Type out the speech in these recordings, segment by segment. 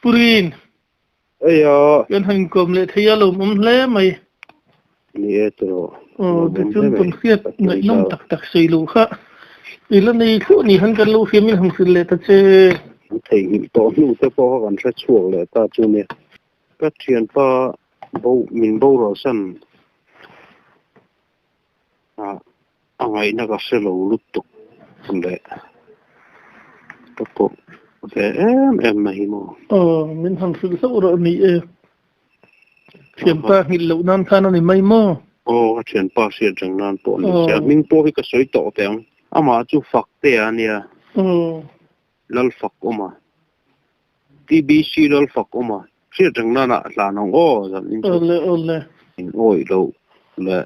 Purin. Eia. Kan han inkawm leh thei a lawmawm hle mai. Ni e tiraw. Aw tichuan kan hriat ngaihnawm tak tak sawi loh kha i la nei thluah ni han kan lo hriam in han hrilh leh ta che. An theihnghilh tawh hnu te pawh kha kan hre chhuak leh ta chu nia. Ka thianpa bo min boral san a a ngaihna ka hre lo lutuk leh ka pawh ve em em mai hi maw. Aw, min han hrilh hlauh rawh ni e. Thianpa nghilh loh nan khan a ni mai maw? Aw, ka thianpa hriat reng nan pawh ni se. A hming pawh hi ka sawi tawh teh ang. Amah chu Faktea a nia. Aw. Lalfakawma. TBC Lalfakawma. Hriat reng nana hlan ang aw zan in chu. Awle awle. In awih loh leh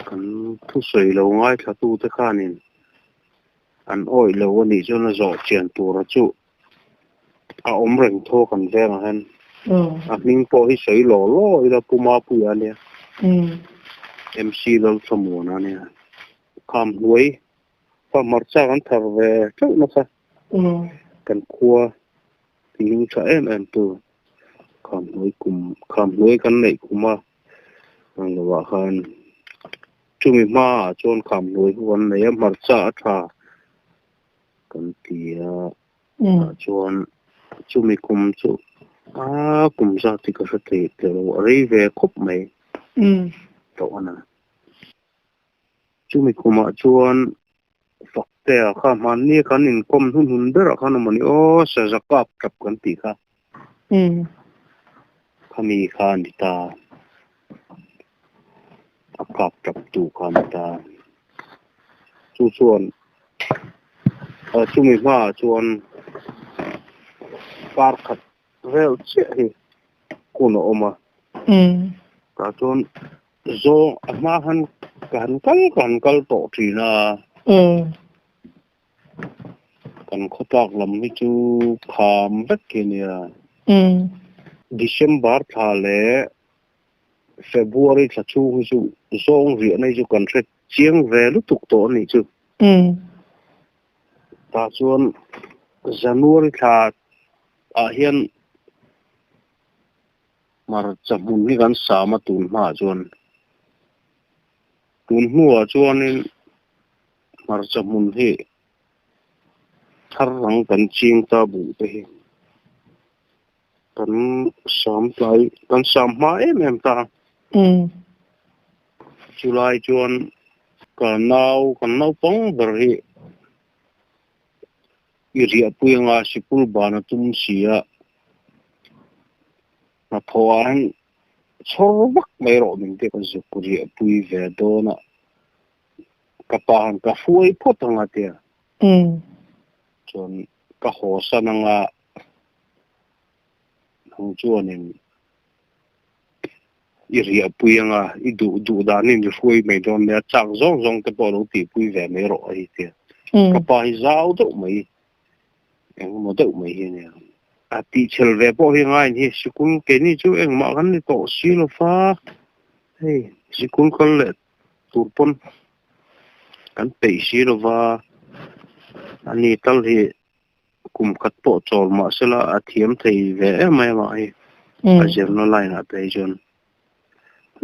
kan thusawi lo ngaithla tu te khanin an awih lo a nih chuan a zawh chian tura chu a awm reng thaw kan veng ah hian a hming pawh hi sawi law law ila Pu Mapuia a nia MC Lalthlamuana a nia Kham hnuai fa hmarcha kan thar ve teuh nasa kan khua Tihing tha em em tu Khamhnuai kum Khamhnuai kan neih kum a ang lo ah khan chumi hma ah chuan Khamhnuai chu kan nei a hmarcha a tha kan ti a tah chuan chumi kum chu a kum zat hi ka hre thei teh lo a rei ve khawp mai tawh a na. Chumi kumah chuan Faktea kha hmanni kan inkawm hnuhnun berah khan awm a ni aw, Saza kap tap kan tih kha. Khami kha a ni ta. A kap tap tu kha a ni ta. Chu chuan chumi hmaah chuan kar khat vel chiah hi hun a awm a. Tah chuan Zawng a hma han ka han kal ka han kal tawh thin a. Kan khawtlak lam hi chu kham vek hi a nia. December thla leh February thla chhung hi chu zawng riahna hi chu kan hre chiang ve lutuk tawh a nih chu. Tah chuan January thla ah hian Hmarcha hmun hi kan sam a tun hmaah chuan tun hnuah chuanin hmarcha hmun hi thar rang kan ching ta buh te hi kan sam tlai kan sam hma em em ta chulai chuan ka nau kan naupang ber hi I riahpui anga sikul ban a tum si a, hnathawh ah hian chhawr vak mai rawh min ti. Ka zuk riahpui ve dawn a, ka pa han ka hruai phawt anga tia. Chuan ka haw san anga nang chuanin i riahpui anga i duh duh danin i hruai mai dawn nia, chak zawng zawng te pawh lo tihpui ve mai rawh a hei tia. Ka pa hi zau deuh mai, engemaw deuh mai hi a nia. A tihchhel ve pawh hi ngaiin hi sikul keini chu engmah kan ni tawh si lo fa, hei sikul kal leh tur pawn kan peih si lo va, ani tal hi Kum khat pawh chawl mah sela a thiam thei ve em mai amah hi a zirna line ah te hi chuan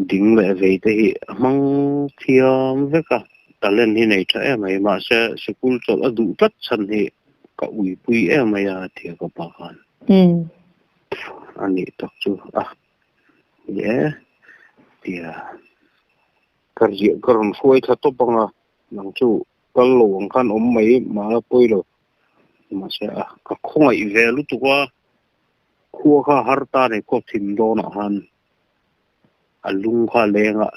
ding leh vei te hi a hmang thiam vek a, talent hi nei tha em mai mahse sikul chawlh a duh tlat chhan hi ka uipui em mai a tia ka pa khan a nih tak chu a ni e tia ka riah ka rawn hruai thla tawp ang a nang chu kal lo ang khan awm mai mah la pawi lo. Mahse a ka khawngaih ve lutuk a, khua kha har ta nei khaw thim dawnah khan a lung kha a leng a.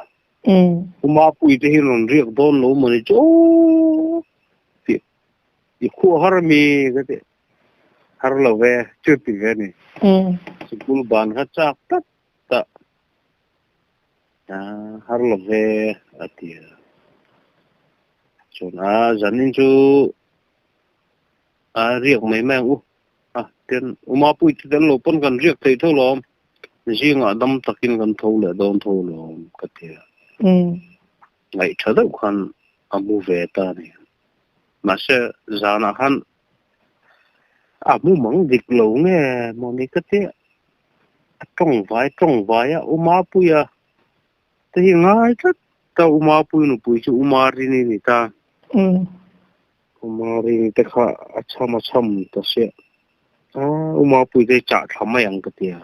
Pu Mapui te hi rawn riak dawn lo maw ni chu aw tih i khua har ami ka ti har lo ve chu ti ve a ni. Sikul ban kha chak tlat ta har lo ve a ti a. Chuan a zanin chu a riak mai mai ang u a ten u Mapui te tel lo pawn kan riak thei tho lawm zingah dam takin kan tho leh dawn tho lawm ka ti a. Ngaih tha deuh khan a mu ve ta a ni. Mahse zanah khan A mumang dik lo nge mawni ka tia a tawngvai tawngvai a U Mapuia te hi ngai tlat ta U Mapui nupui chu U Marini ni ta. U Marini te kha a chham a chham ta sia a U Mapui te hi chah thla mai ang ka tia.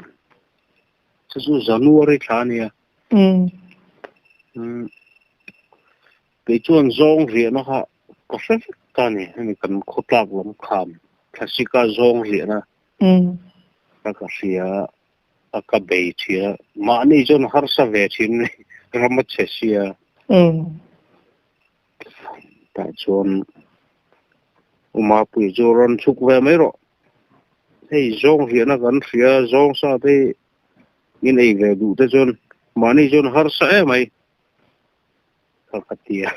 Chu chu January thla a nia. Kei chuan zawng riahna kha ka hre vek ta a ni. Hemi kan khawtlak lam kham thlasika zawng riahna kha ka hria a, ka bei thin a. Mahni chuan harsa ve thin a ni, ram a chhe sia. Tah chuan U Mapui chu rawn chhuk ve mai rawh. Hei zawng riahna kan hria, zawng sa te hi in ei ve duh te chuan mahni chuan harsa em ai. Ka ka ti a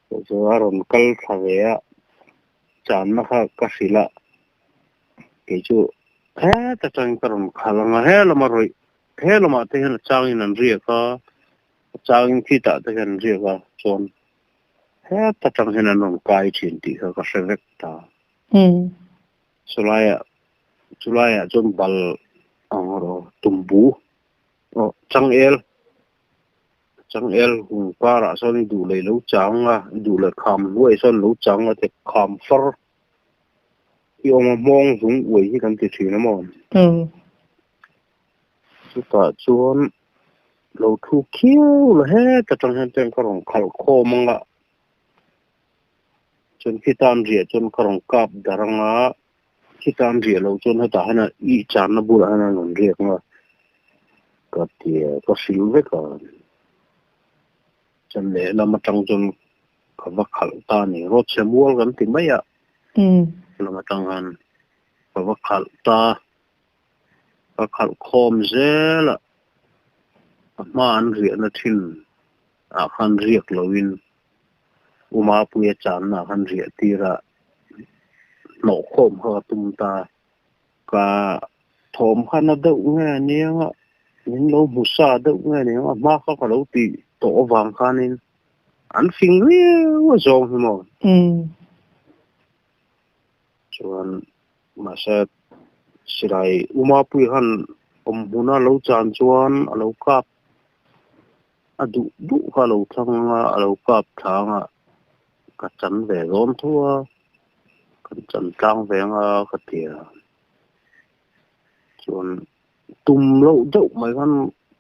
chu chu a rawn kal thla ve a channa kha ka hrilh a kei chu heta tangin ka rawn khalh ang a he lama rawih he lamah te hian a changin an riak a a changin khitah te hian an riak a chuan heta tang hian an rawn kai thin tih kha ka hre vek ta chulaiah chulaiah chuan bal ang rawh tumbu Aw changel, changel hung karah sawn i duh leh i lo chang a, i duh leh kham hnuaiah sawn lo chang a te kham far hi awm a, hmawng zung uai hi kan ti thin a maw? Chutah chuan lo thu khiau la heta tang hian chuan ka rawn khalh khawm ang a, chuan khitan riah chuan ka rawn kap darh ang a. Khita an riah loh chuan hetah hian i channa bulah hian an rawn riak ang a, ka ti a, ka hrilh vek a. Chuan lehlam atang chuan ka va khalh ta a ni, road chhe mual kan ti mai a, lam atang khan ka va khalh ta, ka khalh khawm zel a, a hma an riahna thin ah khan riak loin U Mapuia channa ah khan riah tir a, hnawh khawm kha ka tum ta. Ka thawm kha na deuh nge aniang a, min lo hmu sa deuh nge aniang a, hma kha ka lo tih tawh avang khanin an fing viau a zawng hi maw. Chuan mahse silai U Mapuia khan awm hmuna lo chan chuan a lo kap A duh duh kha a lo thlang ang a, a lo kap thla ang a, ka chan ve dawn tho a, kan chan tlang ve ang a ka ti a. Chuan tum loh deuh mai khan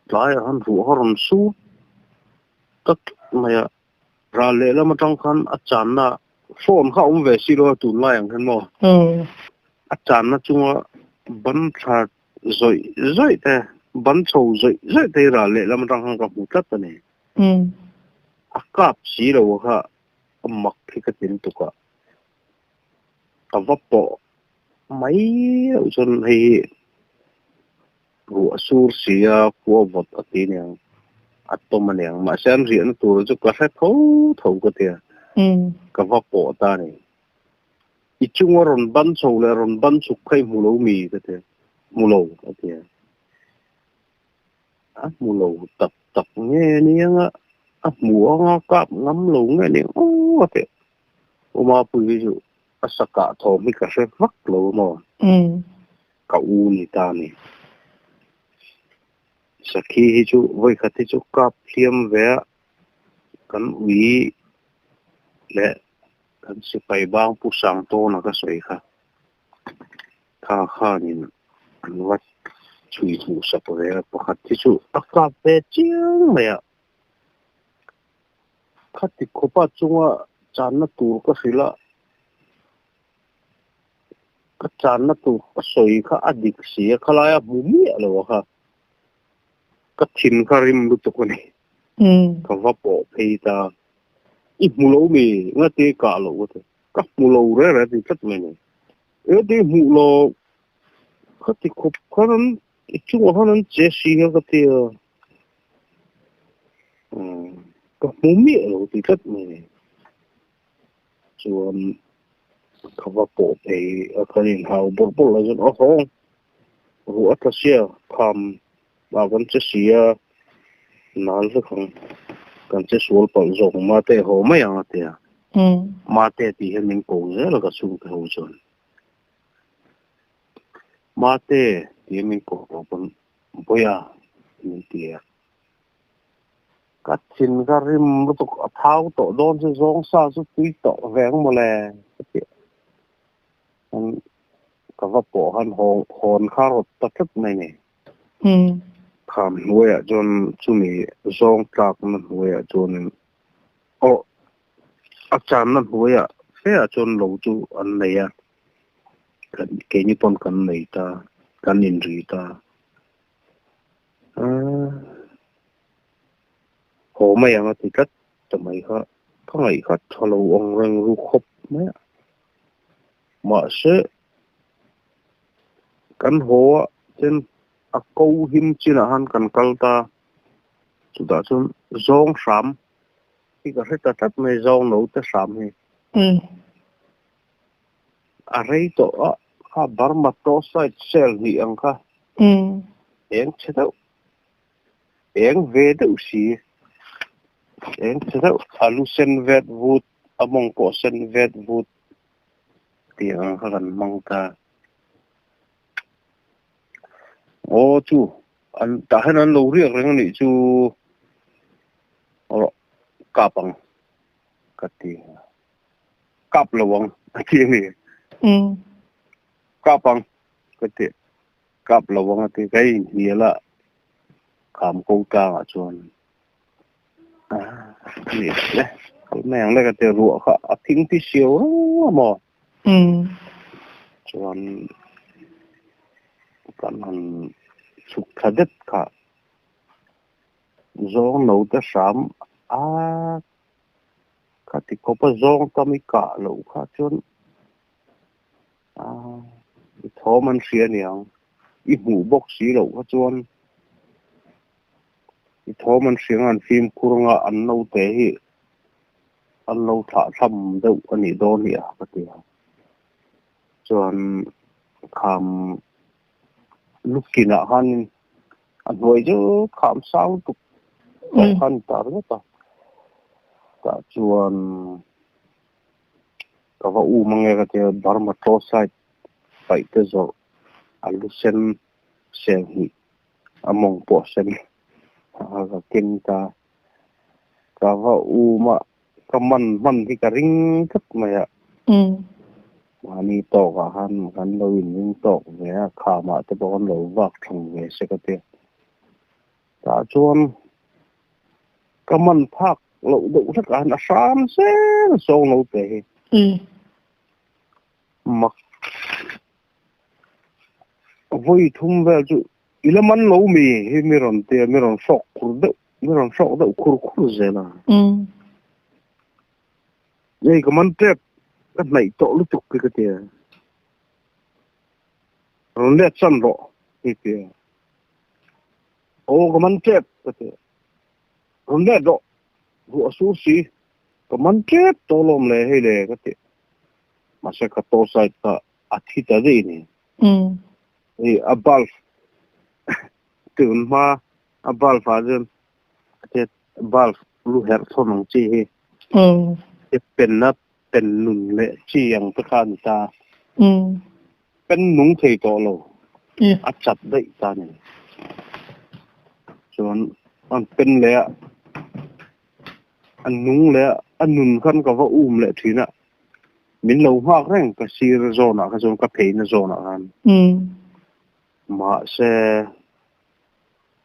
tlaiah khan ruah kha rawn sur ta tlat mai a, ral lehlam atang khan a channa phone kha a awm ve si lo a tunlai ang hian maw, a channa chunga ban thla Zawih zawih te, ban chho zawih zawih te hi ral lehlam atang khan ka hmu tlat a ni. A kap si lo kha a mak hi ka tin tuk a, ka va pawh mai loh chuan hei hi ruah sur si a, khua vawt a ti aniang, a tawm aniang. Mahse an riahna tur chu ka hre tho tho ka ti a, ka va pawh ta a ni. I chunga rawn ban chho leh rawn ban chhuk kha i hmu lo mi ka ti a, hmu lo a ti a. A hmu lo tak tak nge aniang a, a hmu anga kap ngam lo nge aniang aw a ti a. U Mapui hi chu a sa kah thawm hi ka hre vak lo a maw? Ka u ni ta a ni. Sakhi hi chu vawikhat hi chu kap hliam ve a, kan ui leh Kan sipai bang pu sang tawna ka sawi kha tha khanin an va chhui hmuh sak ve a, pakhat hi chu a kap ve chiang mai a, khati khawpa chunga channa tur ka hrilh a, ka channa tur ka sawi kha a dik si a, khalai a hmu miah lo a kha, ka thin kha rim lutuk a ni, ka va pawh phei ta. I hmu lo mi nga te kah loh ka ti. Ka hmu lo reng reng ti tlat mai ni. E te hmuh lo kha ti khawp khan an i chungah khan an che si kha ka ti a. Ka hmu miah lo ti tlat mai ni. Chuan ka va pawh phei a kan inhau bawrh bawrh lai chuan a hawng ruah a tla sia kham ah kan che si a nal vek ang kan che sual palh zawk mate haw mai ang a ti a mate tih hian min ko zel a ka chhungte ho chuan. Mate tia min koh loh pawn Bawiha min ti a. Ka thin ka rim lutuk a thau tawh dawn chu zawng sa chu tui tawh ve ang mawle ka ti a. Ka va pawh han hawn kha rawt ta tlat mai ni. Kham hnuaiah chuan chumi zawng tlakna hnuaiah chuanin aw a channa hnuaiah feah chuan lo chu an nei a, kan keini pawn kan nei ta, kan inri ta. Haw mai ang a ti tlat ta mai kha, ka ngaih kha tha lo ang reng ru khawp mai a. Mahse, kan haw a chuan a ko him chinah khan kan kal ta, chutah chuan zawng hram hi ka hre ta tlat mai, zawng no te hram hi. A rei tawh a, kha Burma to side cell hnih ang kha eng chhe deuh, eng ve deuh si, eng chhe deuh, a lu sen vet vut, a mawng pawh sen vet vut tih ang kha kan hmang ta. Aw chu, an tah hian an lo riak reng a nih chu, rawh kap ang ka ti. Kap lo ang a ti a ni. Kap ang ka ti. Kap lo ang a ti. Ka inhnial a, kham ko tlangah chuan a ni le. Kal mai ang le ka ti. Ruah kha a thing pi siau reng a maw. Chuan kan han chhuk thla det kha zawng no te hram a Khati khawpa zawng tam i kah loh kha chuan i thawm an hria aniang. I hmuh bawk si loh kha chuan i thawm an hria ang an fimkhur anga an naute hi an lo thlah thlam deuh a nih dawn hi a ka ti a. Chuan kham lukinah khanin A hnuai chu kham sang tuk tawh khan ta ringawt a. Tah chuan ka va um ange ka tia Burma tour side paih te zawrh a lu sen sel hnih a mawng pawh sen a ka keng ta. Ka va um a ka man hman hi ka ring tlat mai a. Mahni tawkah khan kan lo inring tawk ve a, khamah te pawh kan lo vak thlang ve se ka ti. Tah chuan ka man phak loh deuh hlek ah khan a hram zel zawng lo te hi. Mak vawi thum vel chu i la man lo mi hi mi rawn ti a, mi rawn hrawk khur deuh, mi rawn hrawk deuh khur khur zel a. Hei ka man tep, ka hnaih tawh lutuk hi ka ti a. Rawn let chan rawh hi ti a. Aw ka man tep ka ti a. Rawn let rawh, ruah a sur si. Ka man tep tawh lawm le hei le ka ti. Mahse ka tour side kha a thi ta daih a ni. Hei a bulb tun hma a bulb ah chuan bulb lu herh thawn ang chi hi pen a pen nun leh chi ang te kha a ni ta. Pen nung thei tawh lo a chat daih ta a ni. Chuan an pen leh a a nung leh a a nun khan ka va um leh thin a min lo nghak reng ka sir zawnah kha chuan ka pheina zawnah khan. Mahse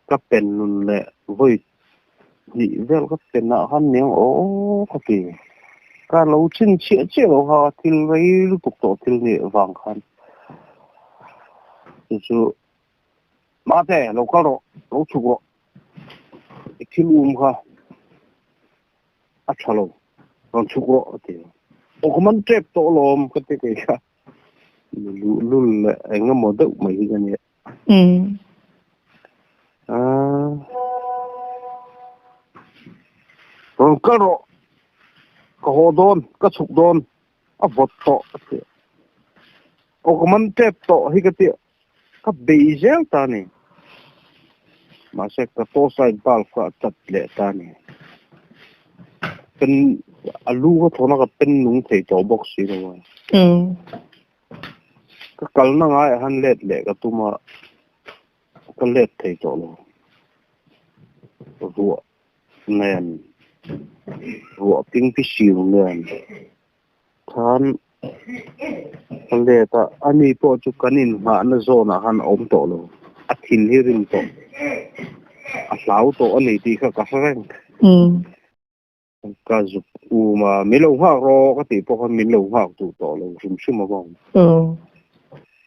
ka pen nun leh vawi hnih vel ka pen ah khan niang aw ka ti. Ka lo chhinchhiah chiah lo kha thil rei lutuk tawh thil nih vang khan chu chu Mate lo kal rawh lo chhuk rawh i thil um kha a tha lo rawn chhuk rawh a ti a. Aw ka man tep tawh alawm ka ti kei kha luhlul leh eng emaw deuh mai hi ka nia. Rawn kal rawh, ka haw dawn, ka chhuk dawn, a vawt tawh a ti. Aw ka man tep tawh hi ka ti, ka bei zel ta a ni. Mahse ka toe side bulb kha a chat leh ta a ni. Pen a lu ka thawn a ka pen nung thei tawh bawk si lo a. Ka kalna ngaiah han let leh ka tum a, ka let thei tawh lo. Ruah nen, ruah pingpi siu nen khan ka let a, ani pawh chu kan inngahna zawnah khan a awm tawh lo. A thin hi rim tawh, a hlau tawh a ni tih kha ka hre reng. Ka zuk um a, min lo nghak rawh ka tih pawh khan min lo nghak duh tawh lo hrim hrim a vang.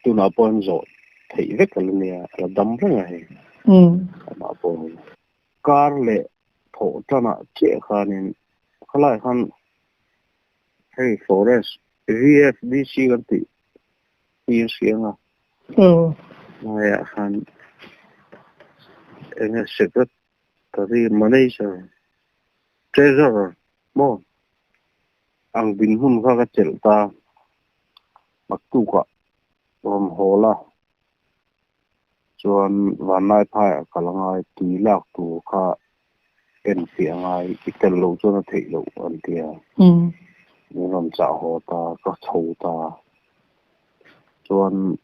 Tunah pawh an zawh theih vek a la nia, a la dam reng a hei. Amah pawh hi. Kar leh thawh tanah chiah khanin khalaiah khan hei forest VFDC kan tih hi a hria ang a. Laiah khan enge secret Tari manager, treasurer maw ang dinhmun kha ka chelh ta, naktukah rawn haw la chuan vanlai phaiah kal angai, tui lak tur kha en fiah angai, i tel loh chuan a theih loh an ti a, min rawn chah haw ta, ka chho ta, chuan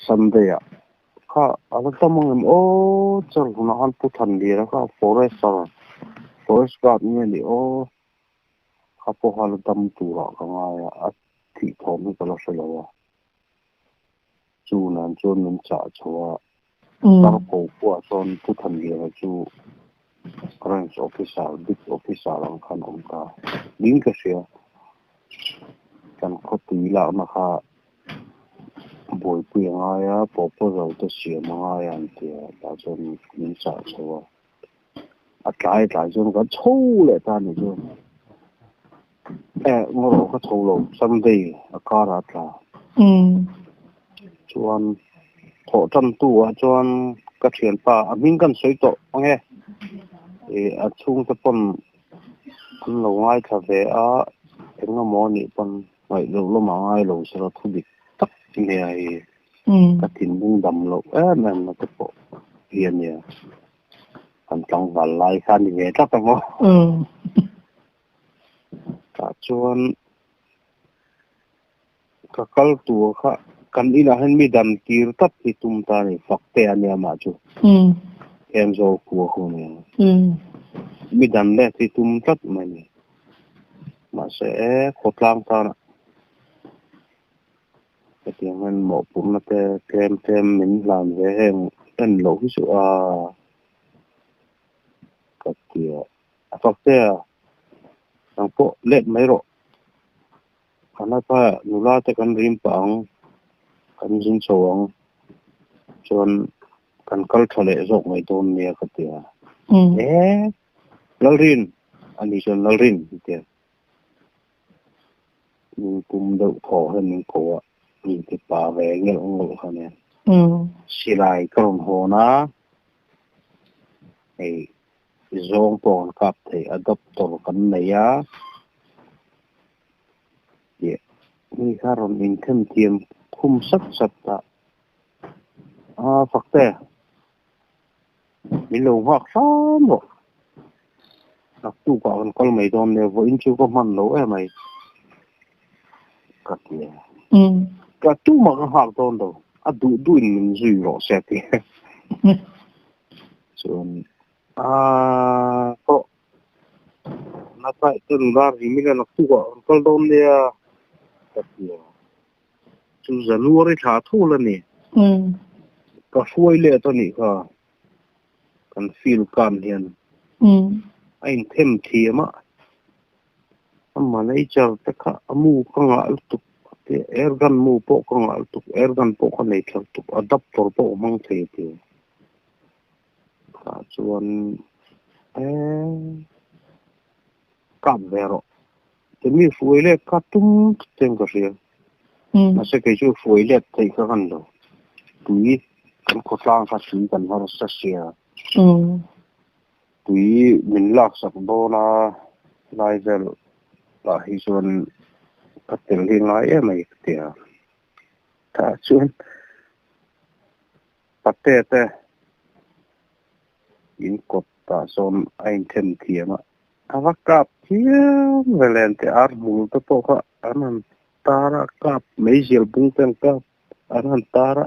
Sunday ah Kha a la tam ang em aw char hunah khan Pu Thanliana kha forester forest guard nge ni aw kha pawh a la dam turah ka ngai a a thih thawm hi ka la hre lo a chu nan chuan min chah chho a Tarpho khuaah chuan Pu Thanliana chu range officer big officer ang khan awm ta niin ka hria kan khawtui lakna kha Buaipui a ngai a, proposal te siam a ngai a an ti a, tah chuan min chah chho a, a tlai tlai chuan kan chho leh ta a nih chu. Eh ngaw ka chho lo Sunday a karah a tla. Chuan thawh tan tu ah chuan ka thianpa a hming kan sawi tawh ang e, ih a chhungte pawn an lo ngaithla ve a engemaw anih pawn Ngaih loh lamah ngai lo sela thu dik tak nia hi ka thinlung dam loh em em na te pawh hi a nia. Kan tlangval lai kha a ni ve tlat ang aw. Tah chuan ka kal tur kha kan inah hian mi dam tir tlat hi tum ta a ni, fak te a nia mah chu. Enzawl khua khu a nia. Mi dam let hi tum tlat mai a ni. Mahse e, khawtlang tana hetiang hian mawhphurhna te tlem tlem min hlan ve heng en loh hi chu a ka ti a, a fak che a, nang pawh let mai rawh. Kan hapa nula te kan rim pah ang, kan zin chho ang chuan kan kal tha leh zawk mai dawn nia ka ti a. E Lalrin, a ni chuan Lalrin a ti a. Min pum deuh thaw hian min ko a, min ti pa ve ngelh ngawlh kha nia. Silai ka rawn hawn a, hei zawng pawh kan kap thei, adapter kan nei a, tih mi kha rawn inthem thiam khum sat sat a, a fakte. Min lo nghak hram rawh. Naktukah kan kal mai dawn nia, vawiin chu ka hman lo em mai ka ti a. Ka tumah ka nghak dawn lo, a duh duhin min zui rawh se a ti a. Chuan aaa pawh nata te nula ri mila naktukah kan kal dawn nia ka ti a. Chu January thla thul a ni. Ka hruai let a nih kha kan field kan hian a inthem thiam a, a manager te kha a mu ka ngah lutuk te air gun mu pawh ka ngah lutuk air gun pawh ka nei tha lutuk adapter pawh ka hmang thei a ti. Tah chuan eee kap ve rawh. Tumi hruai let kha tum thut ka hria. Mahse kei chu hruai let theih kha kan lo. Tui kan khawtlang kha tui kan harsa sia. Tui min laksak dawn a lai vel ah hi chuan ka tel hi ngai em mai ka ti a. Tah chuan pate te in kawt tah sawn a inthen thiam a. A va kap thiam ve len teh ar hmul te pawh kha an han tar a kap meizial bung te an kap. An han tar a,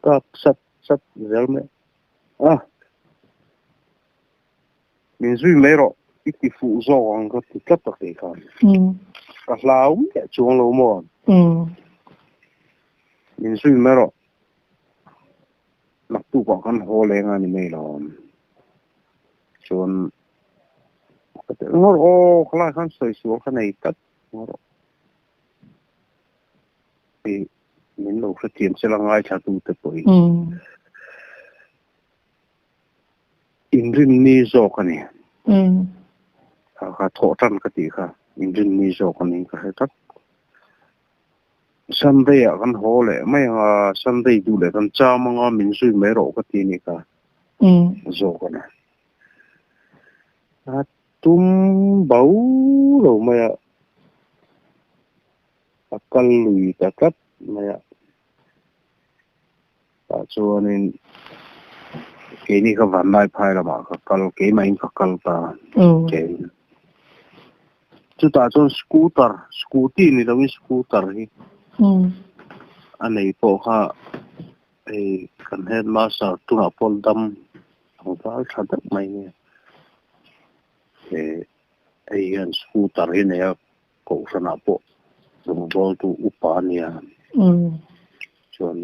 kap sat sat zel mai a. Min zui mai rawh, i ti fuh zawk ang ka ti tlat a kei khan. Ka hlau miah chuang lo maw? Min zui mai rawh, naktukah kan haw leng a ni mai lo. Chuan ka ti ngawr aw, khalai khan sawi sual ka nei tlat ngawr aw. I min lo hrethiam sela ngaithla tute pawhin inrinni zawk a ni. Kha kha thawh tan ka tih kha inrinni zawk a ni ka hre tlat. Sunday ah kan haw leh mai ang a, Sunday duh leh kan cham ang a, min zui mai rawh ka ti a ni kha zawk a ni. A tum bo lo mai a. A kal lui ta tlat mai a. Tah chuanin keini kha Vanlai phai lamah ka kal, keimahin ka kal ta kein. Chutah chuan scooter, scooty ni loin scooter hi a nei pawh kha hei kan headmaster tunah pawh dam tlangval tha deuh mai nge hei hian scooter hi nei a. Kohhranah pawh rawngbawltu upa a nia. Chuan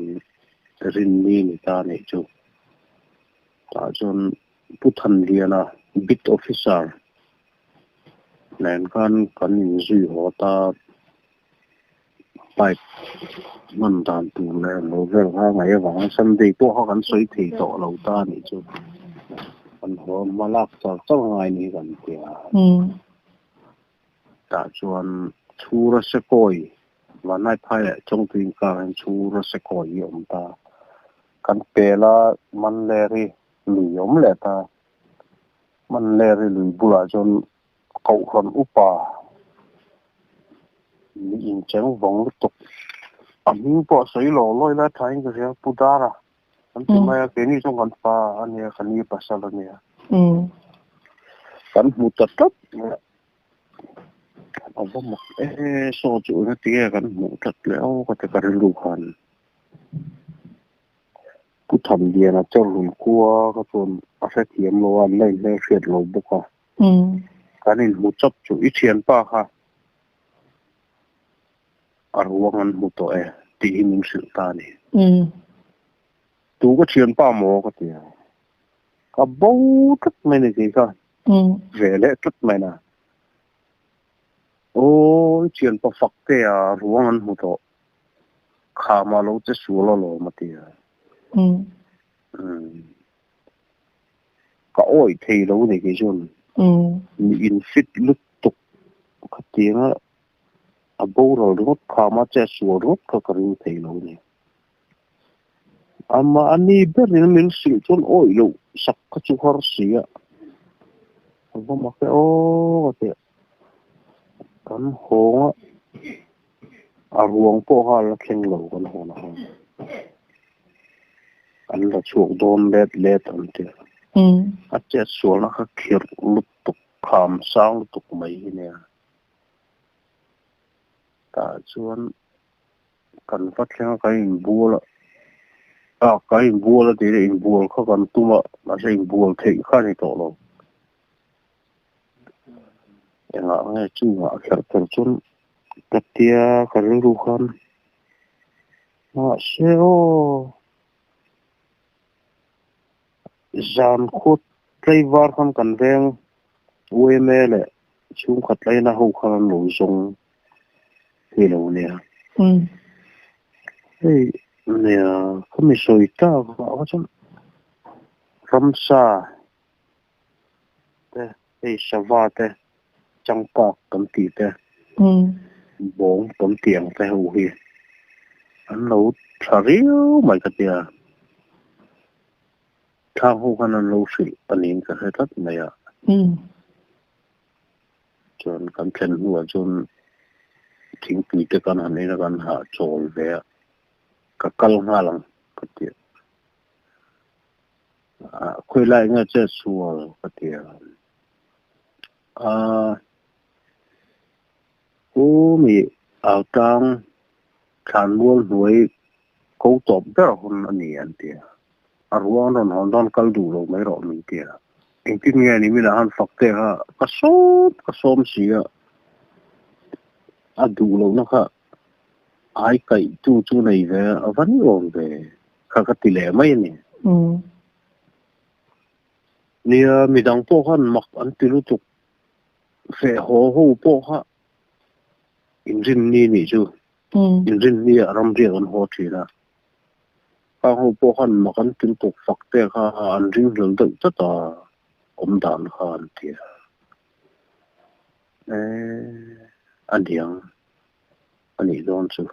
Rinni ni ta a nih chu. Tah chuan Pu Thanliana Beat Officer nen khan kan inzui haw ta pipe hman dan tur leh lo vel kha ngaih avangin Sunday pawh kha kan sawi thei tawh lo ta a nih chu. Kan haw hma lak char char ngai ni kan tia. Tah chuan Chhura Sekawi, Vanlai phai leh Chawngtui inkar hian Chhura Sekawi hi a awm ta. Kan pel a, Manleri lui a awm leh ta. Manleri lui bulah chuan Kohhran upa mi incheng vawng lutuk. A hming pawh a sawi lo lawi lai thain ka hria, Pu Dara kan ti mai a, keini chuan kan pa a nia, ka ni pasal a nia. Kan hmu ta tlat mai a. A va mak e, saw chu eng ati nge kan hmuh tlat leh aw ka ti ka rilru khan. Pu Thanliana Chawrhlun khua kha chuan a hrethiam lo a, an la inhmelhriat lo bawk a. Kan inhmu chawp chu i thianpa kha a ruang an hmu tawh e tih hi min hrilh ta a ni. Tu ka thianpa maw ka ti a, ka bo tlat mai ni kei kha. Ve leh tlat mai na. Aw i thianpa fak te a ruang an hmu tawh. Khama lo che sual alawm a ti a. Ka awih thei lo ni kei chuan. Mi in fit lutuk khatianga a boral ringawt khama che sual ringawt kha ka ring thei lo ni. Amah a ni berin min hrilh chuan awih loh sak kha chu har si a, a va mak e aw ka ti a. Kan hawng a, a ruang pawh kha a la thleng lo kan hawn a hawn. An la chhuak dawn let let an ti a. A chetsualna kha khirh lutuk, kham sang lutuk mai hi nia. Tah chuan Kan va thleng a, kan inbual a, ah kan inbual a tih leh inbual kha kan tum a, mahse inbual theih kha a ni tawh lo. Engah nge chungah kherh kher chuan ka tia ka rilru khan mahse aw zan khua tlaivar khan kan veng UMA leh chhungkhat laina ho khan an lo zawng Hei lo nia. Hei nia ka mi sawi tak ah kha chuan ramsa te hei sava te changpak kan tih te bawng kan tih ang te ho hi an lo tha riau mai ka tia. Thlang ho khan an lo hrilh a niin ka hre tlat mai a. Chuan kan thlen hnuah chuan thingpui te kan han en a, kan hah chawl ve a, ka kal nghal ang ka ti a. Ah khawi lai nge che sual ka ti a. Ah u mi au tang thlanmual hnuai. Ko tawp ber hun a ni an ti a. A ruang rawn hawn dawn kal duh lo mai rawh min ti a. Engtin nge ni min a han fak te kha ka sawm ka sawm si a. A duh lohna kha ai kaih tu chu nei ve a va ni awm ve kha ka ti leh mai a ni. Nia midang pawh khan mak an ti lutuk. Feh haw ho pawh kha inrinni nih chu. Inrinni ah ramriak an haw thin a. Khang ho pawh khan mak an ti lutuk fak te kha an ringhlel deuh tlat a, awm dan kha an ti a. Eeh a niang a nih dawn chu.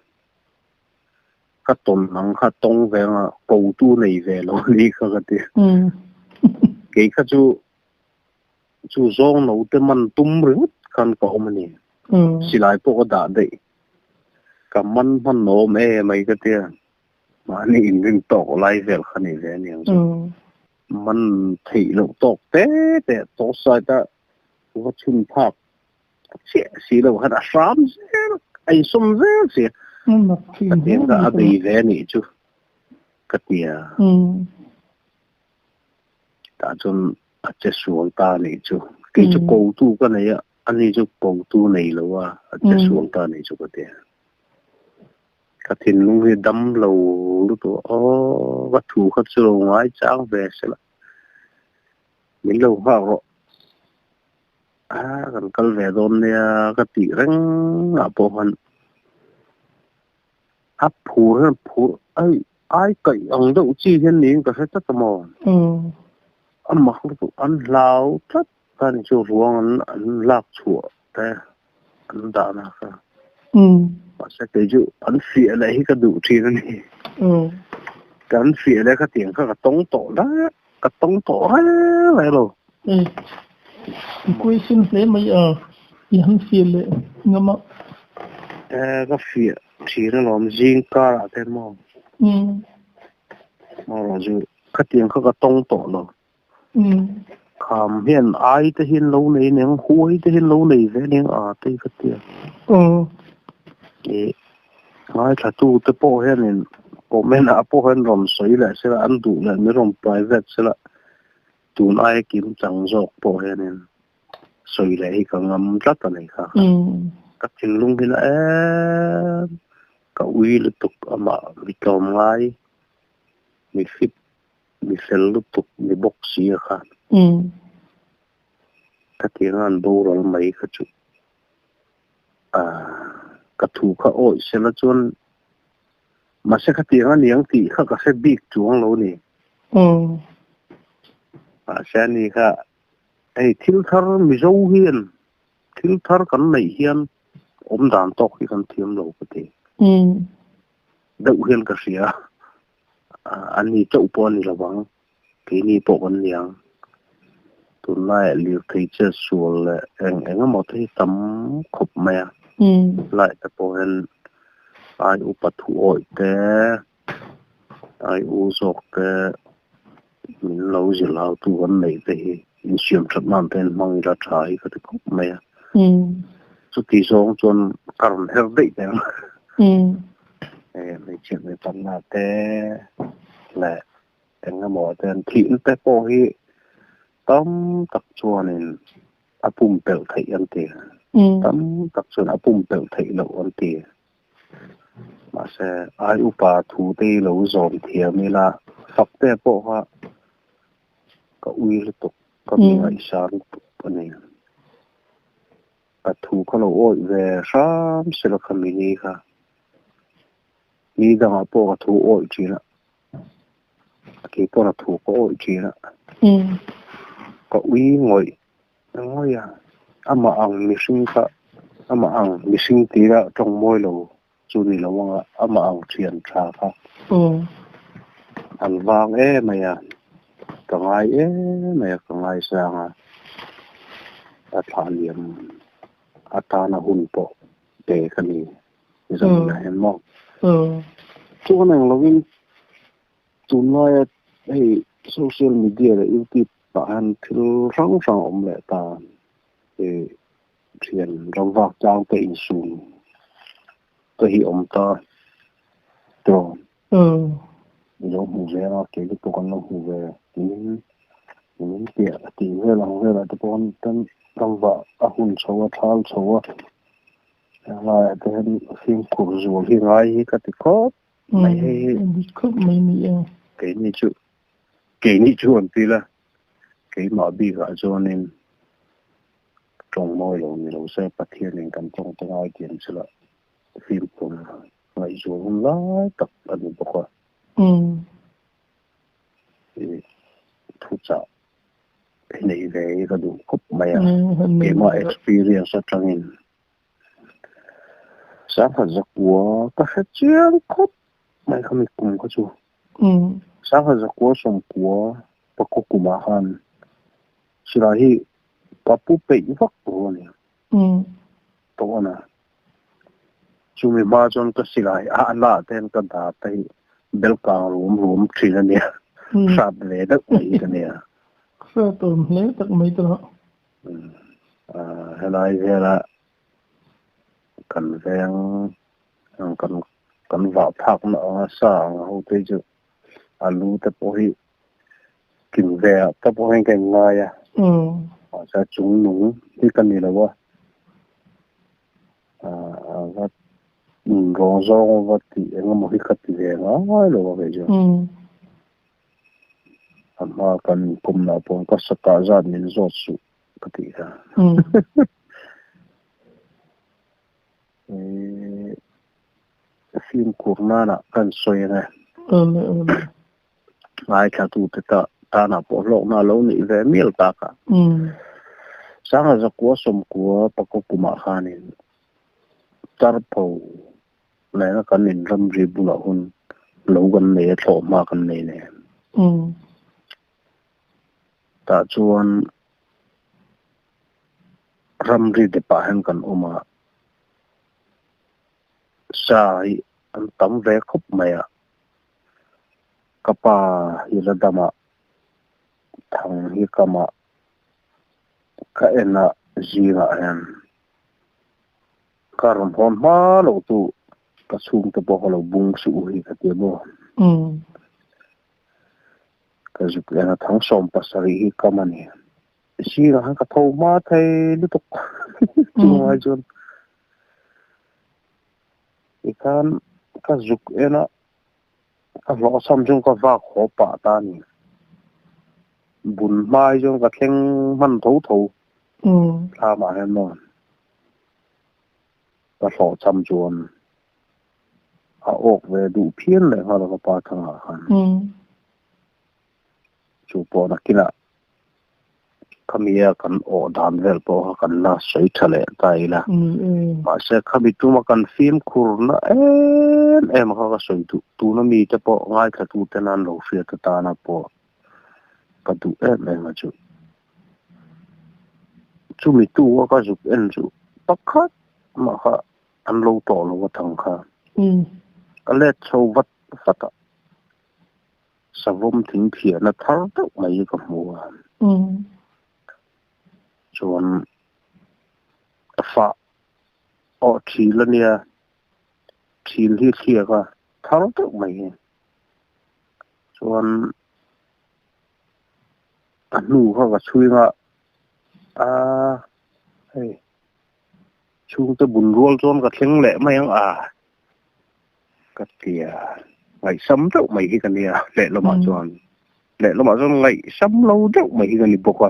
Ka tawn ang kha tawng ve anga ko tu nei ve lo a nih kha ka ti. Kei kha chu Chu zawng naute man tum ringawt khan ka awm a ni. Silai pawh ka dah daih. Ka man hman awm e mai ka tia. Mahni inring tawk lai vel kha ni ve a niang chu. Man theih loh tawk te te tawh side a va chhun phak chiah si lo khan a hram zel a insawm zel si. Ka tiang kha a bei ve a nih chu ka tia. Tah chuan a che sual ta a nih chu. Kei chu ko tu ka nei a, ani chu ko tu nei lo a, a che sual ta a nih chu ka ti. Ka thinlung hi dam lo lutuk a, aw ka thu kha chu lo ngai chang ve se la, min lo nghak rawh. A kan kal ve dawn nia ka tih reng ah pawh khan A phur hian phur ai ai kaih ang deuh chi hian niin ka hre tlat a maw? A mak lutuk an hlau tlat a ni chu ruang an an lak chhuah te an dahna kha. Mahse kei chu an fiah leh hi ka duh thin a ni. Kan fiah leh khatiang kha ka tawng tawh la ka tawng tawh reng reng lo. I question hle mai a, i han fiah leh ngam a. Ka fiah thin alawm zing karah te maw. Maw chu khatiang kha ka tawng tawh lo. Kham hian ai te hian lo nei aniang, huai te hian lo nei ve aniang a te hi ka tia. Ngaithlatu te pawh hianin comment ah pawh hian rawn sawi leh sela, an duh leh min rawn private sela, tun aia kim chang zawk pawh hianin sawi leh hi ka ngam tlat a ni kha. Ka thinlung hi la em, ka ui lutuk amah mi tlawm ngai, mi fit, mi fel lutuk, mi bawk si a kha. Ka tiang an boral mai kha chu. Ka thu kha awih sela chuan mahse khatiang a niang tih kha ka hre bik chuang lo ni. Mahse ani kha hei thil thar Mizo hian thil thar kan neih hian awm dan tawk hi kan thiam lo ka ti. Deuh hian ka hria a, ani chauh pawh a ni lo ang. Keini pawh kan ni ang. Tunlaiah lirthei che sual leh eng eng emaw te hi tam khawp mai a. Lai te pawh hian ai upa thu awih te, ai u zawk te min lo zirlautu kan neih te hi insiam that nan te hian hmang ila tha hi ka ti khawp mai a. Chuti zawng chuan ka rawn her daih teh ang. Hmeichhia hmeichhanna te leh Eng emaw te an thihna te pawh hi tam tak chuanin a pumpelh theih an ti. Tam tak chuan a pumpelh theih loh an ti. Mahse, ai upa thu te hi lo zawm thiam ila fak te pawh kha ka ui lutuk, ka mi ngaihsan lutuk a ni. Ka thu kha lo awih ve hram sela kha mini kha. Ni dangah pawh ka thu awih thin a. Kei pawn a thu ka awih thin a. Ka ui ngawih ngawih a. Amah ang mihring kha amah ang mihring tira tawng mawi lo chu ni lo anga amah ang thian tha kha an vang em mai a. Ka ngai em mai a, ka ngaisang a. A thlah liam atana hun pawh pe ka ni. Zan hian maw? Chuan eng lovin tunlaia hei social media leh youtube ah hian thil hrang hrang a awm leh ta. Hei thian ram vak tlang te insum te hi awm ta tawh. I lo hmu ve anga keini pawh kan lo hmu ve tiin min piah tih vel ang velah te pawh kan ramvah a hun chho a thal chho a helaiah te hian fimkhur zual hi ngai hi ka ti khawp mai hei hi. Khawp mai ni e. Keini chu keini chu an ti la keimah bikah chuanin tawng mawi lo ni lo se Pathianin kan tawng te ngai tiang chila fimkhur ngaihzual hun lai tak a ni bawk a. Thuchah nei ve hi ka duh khawp mai a, keimah experience atangin sangha zakua ka hre chiang khawp mai kha mi kum kha chu. Sangha zakua sawmkua pakua kumah khan silai hi ka pu peih vak tur a ni. Tawh a na. Chumi hma chuan ka silai a lah ten ka dar te hi bel kang rum rum thin a nia. Hrat ve deuh mai hi ka nia. Hrat awm hle tak mai ta. Helai vela kan veng kan kan vah phakna anga sa ang ho te chu alu te pawh hi kim ve ah te pawh hian ka inngai a. Mahse chung nung hi ka ni lo a. Va rawng zawng va tih eng emaw hi ka ti ve ngai lo a kei chu. A hma kan inkawmna pawh ka sakah zat min zawt suh ka tih kha. Fimkhur nana kan sawi ang e. Ngaithlatute tanah pawh hlawkna a lo nih ve mial tak a. Sangha zakua sawmkua pakua kumah khanin Tarpho nena kan inramri bulah hun lo kan nei a, thlawhhma kan nei nen. Tah chuan ramri depah hian kan awm a, sa hi an tam ve khawp mai a. Ka pa hi la dam a, thang hi kam a, ka en a zingah hian ka rawn hawn hma loh chu ka chhungte pawh ka lo bung suh u hi ka ti a maw. Ka zuk en a thang 70 hi kam a ni. Zingah khan ka tho hma thei lutuk chungai chuan tikhan ka zuk en a ka hlawh cham chuan ka vak haw pah ta a ni. Bun hmai chuan ka thleng hman tho tho thlamah hian maw ka hlawh cham chuan a awk ve duh phian leh nghal a ka pa thangah khan. Chu pawh nakinah Khamia kan awh dan vel pawh kha kan la sawi tha leh ta ila. Mahse khami tuma kan fimkhurna em em kha ka sawi duh. Tuna mite pawh ngaithlatute nan lo hriat atana pawh ka duh em em a chu. Chumi tu a ka zuk en chu pakhat mah kha an lo tawh lo a thang kha. Ka let chho vat vat a. Savawm thing phiahna thar deuh mai hi ka hmu a. Chuan fah aw thil a nia, thil hi thliak a thar deuh mai hi. Chuan a hnu kha ka chhuing a, a hei chhungte bun rual chuan ka thleng leh mai ang a. Ka ti a, ngaihsam deuh mai hi ka nia lehlamah chuan lehlamah chuan ngaihsam lo deuh mai hi ka ni bawk a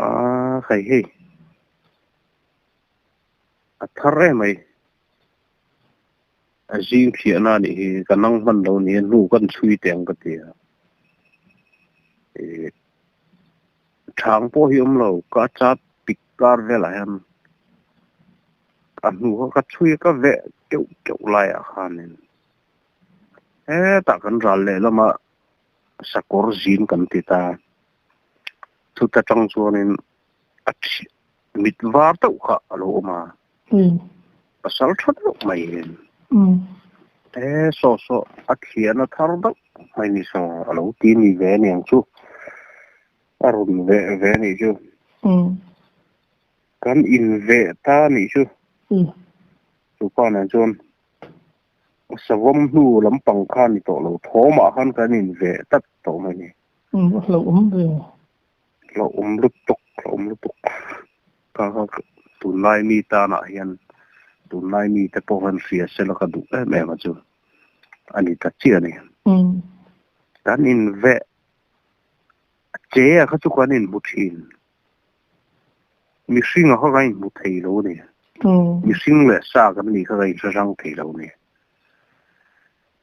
aaa hei hei a thar em mai a zing thiahna a nih hi ka nang hman lo ni a hnu kan chhui teh ang ka ti a ih thang pawh hi awm lo ka chat pik kar velah hian. A hnu kha ka chhui a ka veh keuh keuh laiah khanin hetah kan ral lehlamah sakawr zin kan ti ta. Chuta tang chuanin a mit var deuh kha a lo awm a, pasal tha deuh mai hian he saw saw a thliahna thar deuh mai ni saw a lo ti ni ve aniang chu a rawn veh ve anih chu. Kan inveh ta anih chu. Chu pa nen chuan Savawm hnu lampang kha ni tawh lo, thawmah khan kan inveh tlat tawh mai ni. A hlauhawm ve. Hlauhawm lutuk, hlauhawm lutuk. Ka ka tunlai mi tanah hian tunlai mite pawh han hria sela ka duh em em a chu a ni ta chiah a ni. Kan inveh che a kha chu kan inhmu thin. Mihring a kha kan inhmu thei lo a ni. Mihring leh sa kan nih kha kan inhre hrang thei lo a ni.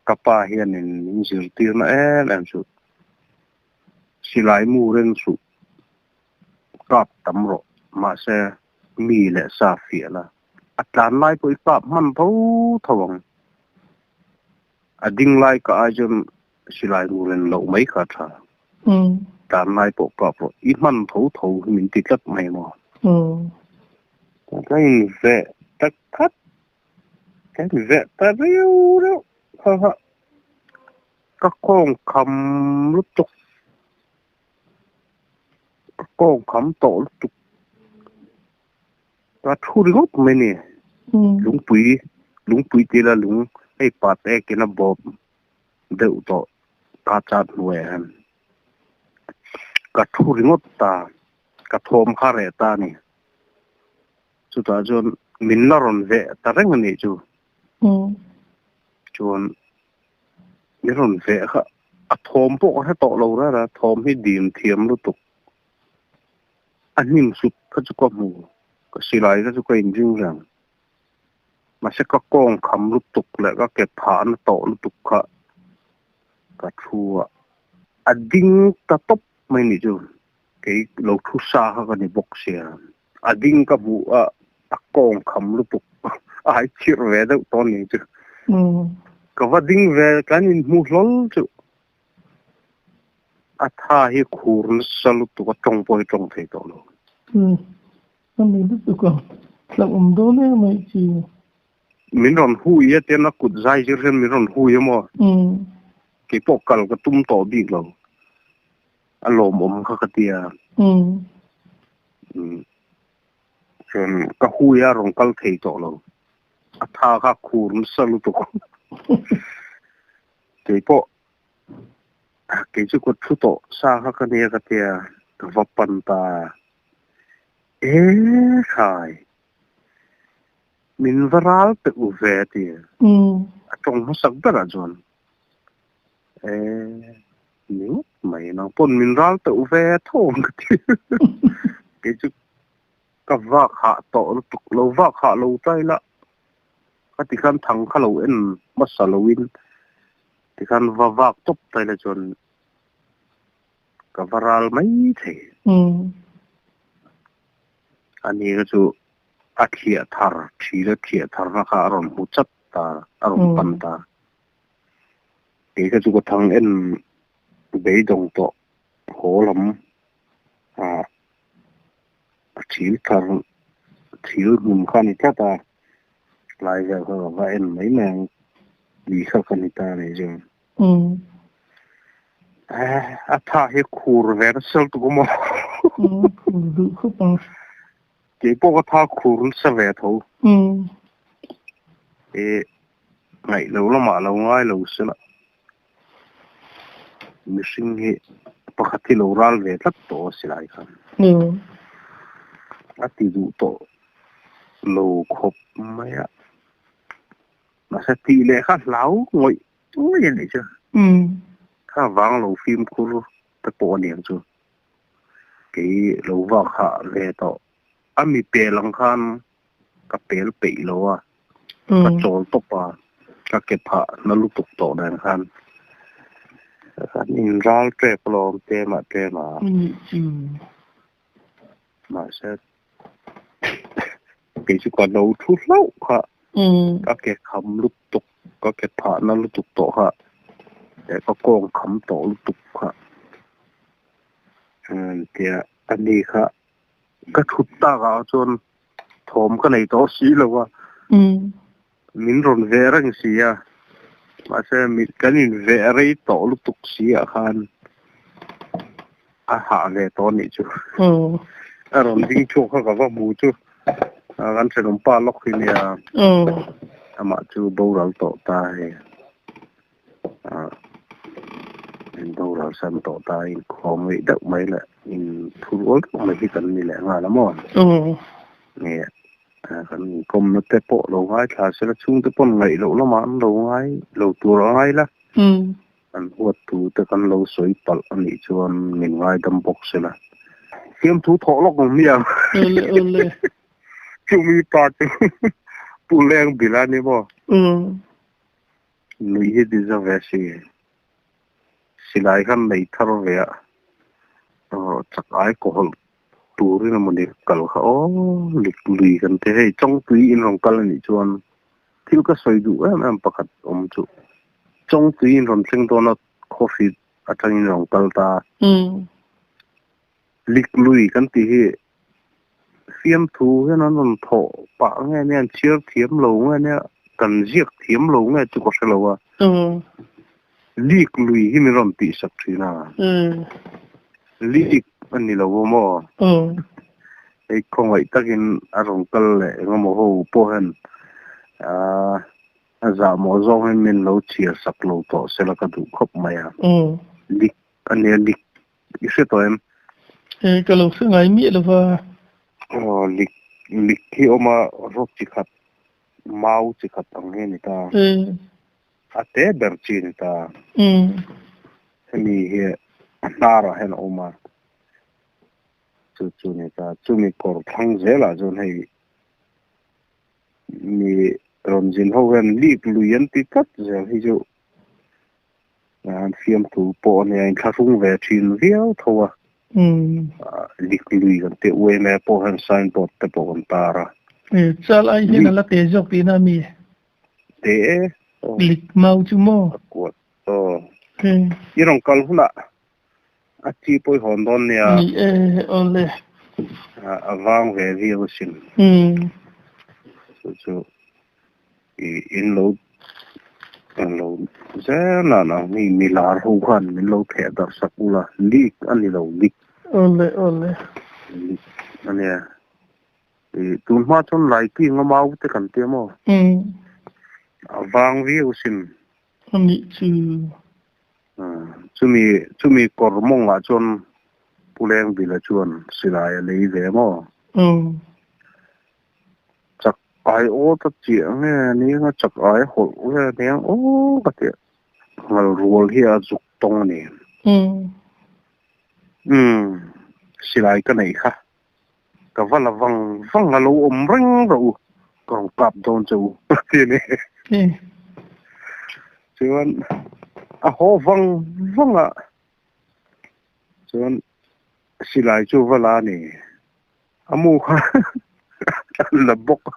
Ka pa hianin min zirtirna em em chu silai mu reng suh kap tam rawh mahse mi leh sa fiah la a tlan lai pawh i kap hman tho tho ang. A ding lai ka ai chuan silai mu ren loh mai kha a tha. Tlan lai pawh kap rawh i hman tho tho hi min ti tlat mai maw. Ka inveh ta khat ka inveh ta riau reuh kha kha ka kawng kham lutuk ka kawng kham tawh lutuk ka thu ringawt mai ni lungpui lungpui tila lung hei pat ekin a bawp deuh tawh ka chat hnuaiah hian ka thu ringawt ta ka thawm kha reh ta a ni chutah chuan min la rawn veh ta reng a nih chu chuan min rawn veh kha a thawm pawh ka hre tawh lo rara thawm hi dim thiam lutuk a hnim sut kha chu ka hmu ka silai kha chu ka inring reng. Mahse ka kawng kham lutuk leh ka ke phahna tawh lutuk kha ka thu a, a ding ta tawp mai nih chu. Kei lo thu sa kha ka ni bawk sia. A ding ka hmuh a, a kawng kham lutuk a hai chirh ve deuh tawh nih chu. Ka va ding ve kan inhmu hlawl chu. A tha hi khur nasa lutuk a tawng pawh hi tawng thei tawh lo. Ka ni lutuk a, hlauhawm dawn em mai chi. Min rawn hui a tian a kut zai zir hian min rawn hui a maw? Kei pawh kal ka tum tawh bik lo. A lawmawm kha ka ti a. Chuan ka hui a rawn kal thei tawh lo. A tha kha khur nasa lutuk. Kei pawh kei chu kut thu tawh sa kha ka nia ka tia ka va pan ta e khai min va ral pe u ve a ti a tawng hmasak berah chuan e ni ngawt mai nang pawn min ral pe u ve tho ang ka ti kei chu ka vak hah tawh lutuk lo vak hah lo ta ila ka ti khan thang kha lo en hmasa loin Tikhan va vak tawp ta ila chuan ka va ral mai thei. Ani kha chu a thliah thar, thil a thliah tharna kha a rawn hmu chat ta, a rawn pan ta. Kei kha chu ka thang en beidawng tawh haw lam ah a thil thar, thil hmun kha a ni tlat a. Lai vel kha ka va en mai mai ang tih kha ka ni ta a nih chu. A tha hi khur ve nasa lutuk a maw. Khur duh khawp ang. Kei pawh ka tha khur nasa ve tho. E ngaih lo lamah lo ngai lo sela. Mihring hi pakhat hi lo ral ve tlat tawh a silai khan. A ti duh tawh lo khawp mai a. Mahse tih leh kha hlau ngawih ngawih a nih chu. Kha vang lo fimkhur te pawh a niang chu. Kei lo vak hah ve tawh. A mi pel ang khan ka pel peih lo a, ka chawl tawp a, ka ke phah na lutuk tawh nen khan kan in ral tep alawm tlem ah tlem ah. Mahse kei chu ka lo thu hlauh kha ka ke kham lutuk ka ke phah na lutuk tawh kha leh ka kawng kham tawh lutuk kha tia ani kha Ka thut takah chuan thawm ka nei tawh si lo a, min rawn veh reng si a, mahse kan inveh rei tawh lutuk si ah khan a hah ve tawh anih chu. A rawn ding chhuak kha ka va hmu chu kan thenawm pa lawk hi nia. Amah chu boral tawh ta hei. In boral san tawh ta in khawm ngeih deuh mai leh in thurual deuh mai hi kan ni leh nghal a maw? Nge kan inkawmna te pawh lo ngaithla sela chhungte pawn ngaih loh lamah an lo ngai lo tur a ngai la. An huat thu te kan lo sawi palh a nih chuan min ngaidam bawk sela. Fiamthu thawh lawk ang hmiang. Awle awle. Chumi pa chu Pu Leng Bila ni maw? Nuih hi ti za ve si. Silai khan nei thar ve a, chak ai kaw hawlh turin emawni kal kha aw lik lui kan ti hei Chawngtui in rawn kal anih chuan thil ka sawi duh em em pakhat awm chu Chawngtui in rawn thleng dawn a coffee atangin rawn kal ta. Lik lui kan tih hi fiamthu hian an rawn thawh pah nge nia an chhiar thiam lo nge nia kan ziak thiam lo nge chu ka hre lo a. Lik lui hi min rawn tih sak thin a. Lik a ni lo a maw? Hei khawngaih takin a rawn kal leh engemaw ho pawh hian a zahmawh zawng hian min lo chhiar sak lo tawh sela ka duh khawp mai a. Lik a nia lik I hre tawh em? E, ka lo hre ngai miah lo va. Aw, lik, lik hi awm a, rawt chi khat, mau chi khat ang hi a ni ta. E. A te ber chi a ni ta. Hemi hi a hnarah hian a awm a, chu chu a ni ta. Chumi kawr thlang zelah chuan hei mi rawn zin ho hian lik lui an ti tlat zel hi chu An fiamthu pawh a nia, inthlahrung ve thin viau tho a. Lik lui kan tih uaime pawh hian signboard te pawh kan tar a. Chal ai hian a la te zawk tihna a mi? Te e. Lik mau chu maw? A kuat aw. I rawn kal hunah a chi pawh i hawn dawn nia. Ni e, awle. A vang ve viau asin. Chu chu I in lo lo zel a nang hi mi lar ho khan min lo theh darh sak ula leak a ni lo leak. Awle awle. Leak a nia. I tun hma chuan laiking a mau te kan tia maw? A vang viau sin. A nih chu. Chumi chumi kawr mawngah chuan Pu Lengvila chuan silai a lei ve maw? Chak ai aw ta chiah nge nia chak ai hawlh nge nia aw ka tih ngal rual hi a zuk tawng a ni. Umm silai ka neih kha ka va la vang vang a lo awm reng rawh u ka rawn kap dawn che u a ti a ni. Chuan a haw vang vang a chuan silai chu va la a ni. A mu kha an la bawk a.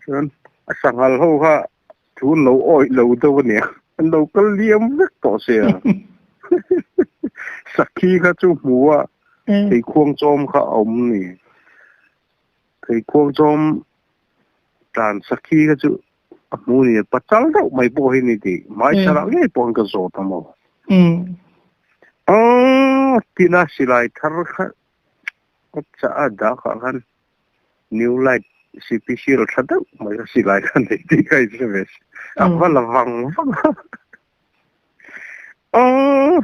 Chuan a sanghal ho kha thu an lo awih lo deuh a nia. An lo kal liam vek tawh sia. Sakhi kha chu hmu a, theikhuang chawm kha a awm ni. Theikhuang chawm tlan sakhi kha chu a hmu ni. Pachal deuh mai pawh hi ni tih hmaichhanah ngei pawhin ka zawt a maw. Aww tina silai thar kha ka chah a dak ah khan new light CPC ro tha deuh mai a silai kha nei tih ka inhre ve si a va la vang vang a aww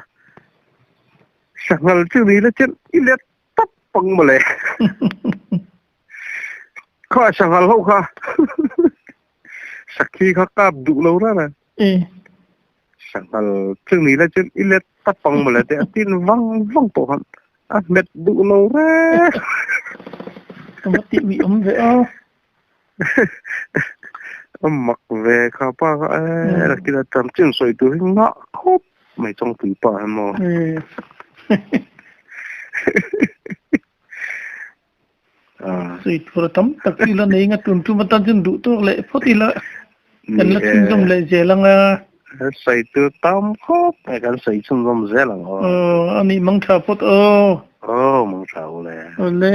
sanghal chu ni la chuan i let tawp ang mawle khaw sanghal ho kha sakhi kha kap duh lo rara. Sanghal chu ni la chuan i let tap ang mawle te a tin vang vang pawh khan a hmet duh lo reng. Ka va tih ui awm ve a. A mak ve kha pa kha e rakina tam chin sawi tur hi ngah khawp mai chawngpui pa hi maw. Sawi tur a tam tak ila nei nga tun tum atan chuan duh tawk leh phawt ila kan la chhunzawm leh zel ang a. Sawi tur tam khawp mai kan sawi chhunzawm zel ang aw. Aw a nih mang tha phawt aw. Aw mang tha ule. Awle.